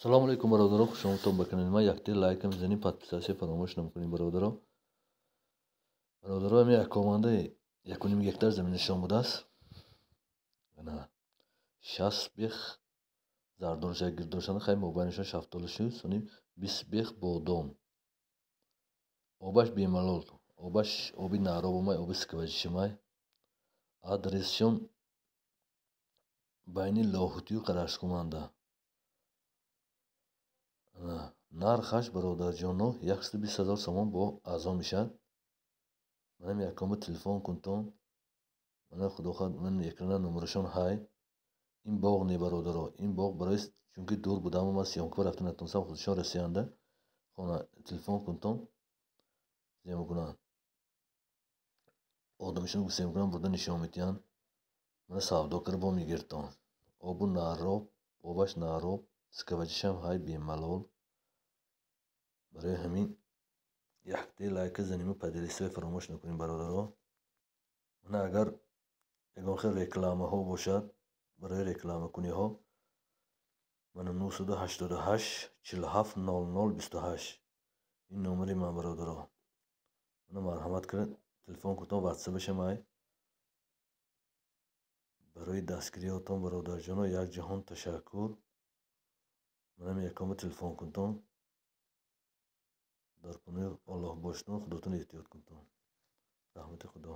Салому алейкум, бародаро, хушомадтон ба канали ман. Якте лайка мезанем, подписаться фаромӯш намекунем, бародаро. Бародаро, ами як командаи 1,5 гектар заминашон будааст. Ана 60 бех зардолуша гирдошанд, хай мобайнашон шафтолу шуд, сони 20 бех бодом. Обаш бемалол, обаш оби наробомай, оби скважишимай. Адресшон байни Лоҳутию Қарашкуманда. Нархаш, бародарҷоно, 120 000 сомон бо арзон мешавад. Манам якома телефон кунтон. Мана, худо хоҳад, ман экрана номерашон ҳай. Ин боғ не, бародаро, ин боғ барои чунки дур будаму ман съёмка рафта натонистам, худашон расиянда. Хона телефон кунтон, зе мекунанд. Одамашон гусе мекунанд, бурда нишон медиҳанд. Мана савдо карда бо мегиртон. Обу нароб, обаш нароб, скважишам ҳай бемалол. Барои ҳамин якте лайка занему, поделиться фаромӯш накунем, бародаро. Мана, агар ягон хел рекламаҳо бошад, барои рекламакуниҳо мана 988 47 00 28, ин номери ман, бародаро. Мана, марҳамат кунед, телефон кунтон, ватсапашам ай. Барои дастгириҳотон, бародарҷоно, як ҷаҳон ташаккур. Манам якома телефон кунтон. Дар паноҳи Аллоҳ бошедон, худотон эҳтиёт кунтон. Раҳмати Худо.